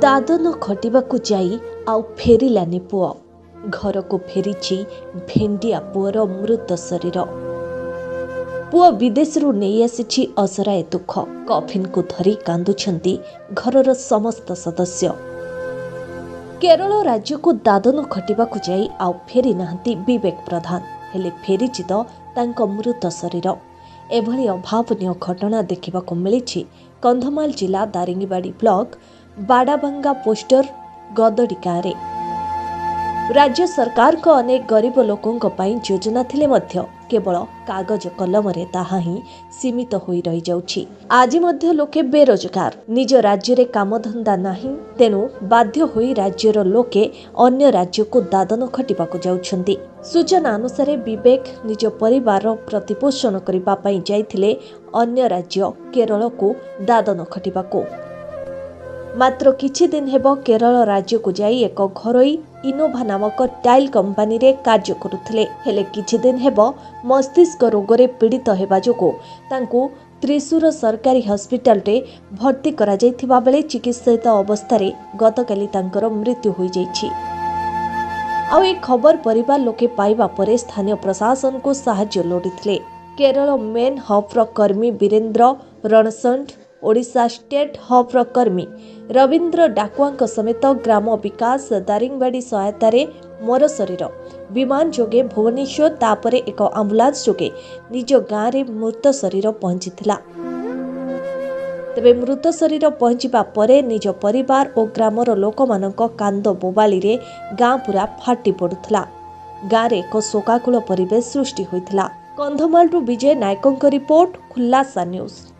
ଦାଦନ ଖଟିବାକୁ ଯାଇ ଆଉ ଫେରିଲାନି ପୁଅ। ଘରକୁ ଫେରିଛି ଭେଣ୍ଡିଆ ପୁଅର ମୃତ ଶରୀର। ପୁଅ ବିଦେଶରୁ ନେଇ ଆସିଛି ଅସରାଏ ଦୁଃଖ। କଫିନ୍କୁ ଧରି କାନ୍ଦୁଛନ୍ତି ଘରର ସମସ୍ତ ସଦସ୍ୟ। କେରଳ ରାଜ୍ୟକୁ ଦାଦନ ଖଟିବାକୁ ଯାଇ ଆଉ ଫେରି ନାହାନ୍ତି ବିବେକ ପ୍ରଧାନ। ହେଲେ ଫେରିଛି ତ ତାଙ୍କ ମୃତ ଶରୀର। ଏଭଳି ଅଭାବନୀୟ ଘଟଣା ଦେଖିବାକୁ ମିଳିଛି କନ୍ଧମାଳ ଜିଲ୍ଲା ଦାରିଙ୍ଗିବାଡ଼ି ବ୍ଲକ ବାଡ଼ାବାଙ୍ଗା ପୋଷ୍ଟର ଗଦଡ଼ି ଗାଁରେ। ରାଜ୍ୟ ସରକାରଙ୍କ ଅନେକ ଗରିବ ଲୋକଙ୍କ ପାଇଁ ଯୋଜନା ଥିଲେ ମଧ୍ୟ କେବଳ କାଗଜ କଲମରେ ତାହା ହିଁ ସୀମିତ ହୋଇ ରହିଯାଉଛି। ଆଜି ମଧ୍ୟ ଲୋକେ ବେରୋଜଗାର। ନିଜ ରାଜ୍ୟରେ କାମଧନ୍ଦା ନାହିଁ, ତେଣୁ ବାଧ୍ୟ ହୋଇ ରାଜ୍ୟର ଲୋକେ ଅନ୍ୟ ରାଜ୍ୟକୁ ଦାଦନ ଖଟିବାକୁ ଯାଉଛନ୍ତି। ସୂଚନା ଅନୁସାରେ, ବିବେକ ନିଜ ପରିବାରର ପ୍ରତିପୋଷଣ କରିବା ପାଇଁ ଯାଇଥିଲେ ଅନ୍ୟ ରାଜ୍ୟ କେରଳକୁ ଦାଦନ ଖଟିବାକୁ। ମାତ୍ର କିଛି ଦିନ ହେବ କେରଳ ରାଜ୍ୟକୁ ଯାଇ ଏକ ଘରୋଇ ଇନୋଭା ନାମକ ଟାଇଲ୍ କମ୍ପାନୀରେ କାର୍ଯ୍ୟ କରୁଥିଲେ। ହେଲେ କିଛି ଦିନ ହେବ ମସ୍ତିଷ୍କ ରୋଗରେ ପୀଡ଼ିତ ହେବା ଯୋଗୁଁ ତାଙ୍କୁ ତ୍ରିଶୂର ସରକାରୀ ହସ୍ପିଟାଲରେ ଭର୍ତ୍ତି କରାଯାଇଥିବା ବେଳେ ଚିକିତ୍ସିତ ଅବସ୍ଥାରେ ଗତକାଲି ତାଙ୍କର ମୃତ୍ୟୁ ହୋଇଯାଇଛି। ଆଉ ଏ ଖବର ପରିବାର ଲୋକେ ପାଇବା ପରେ ସ୍ଥାନୀୟ ପ୍ରଶାସନକୁ ସାହାଯ୍ୟ ଲୋଡ଼ିଥିଲେ। କେରଳ ମେନ୍ ହବ୍ର କର୍ମୀ ବୀରେନ୍ଦ୍ର ରଣସଣ୍ଠ, ଓଡ଼ିଶା ଷ୍ଟେଟ୍ ହବ୍ର କର୍ମୀ ରବୀନ୍ଦ୍ର ଡାକୁଆଙ୍କ ସମେତ ଗ୍ରାମ ବିକାଶ ଦାରିଙ୍ଗବାଡ଼ି ସହାୟତାରେ ମରଶରୀର ବିମାନ ଯୋଗେ ଭୁବନେଶ୍ୱର, ତାପରେ ଏକ ଆମ୍ବୁଲାନ୍ସ ଯୋଗେ ନିଜ ଗାଁରେ ମୃତ ଶରୀର ପହଞ୍ଚିଥିଲା। ତେବେ ମୃତ ଶରୀର ପହଞ୍ଚିବା ପରେ ନିଜ ପରିବାର ଓ ଗ୍ରାମର ଲୋକମାନଙ୍କ କାନ୍ଦ ବୋବାଳିରେ ଗାଁ ପୁରା ଫାଟି ପଡୁଥିଲା। ଗାଁରେ ଏକ ଶୋକାକୁଳ ପରିବେଶ ସୃଷ୍ଟି ହୋଇଥିଲା। କନ୍ଧମାଳରୁ ବିଜୟ ନାୟକଙ୍କ ରିପୋର୍ଟ, ଖୁଲ୍ଲାସା ନ୍ୟୁଜ୍।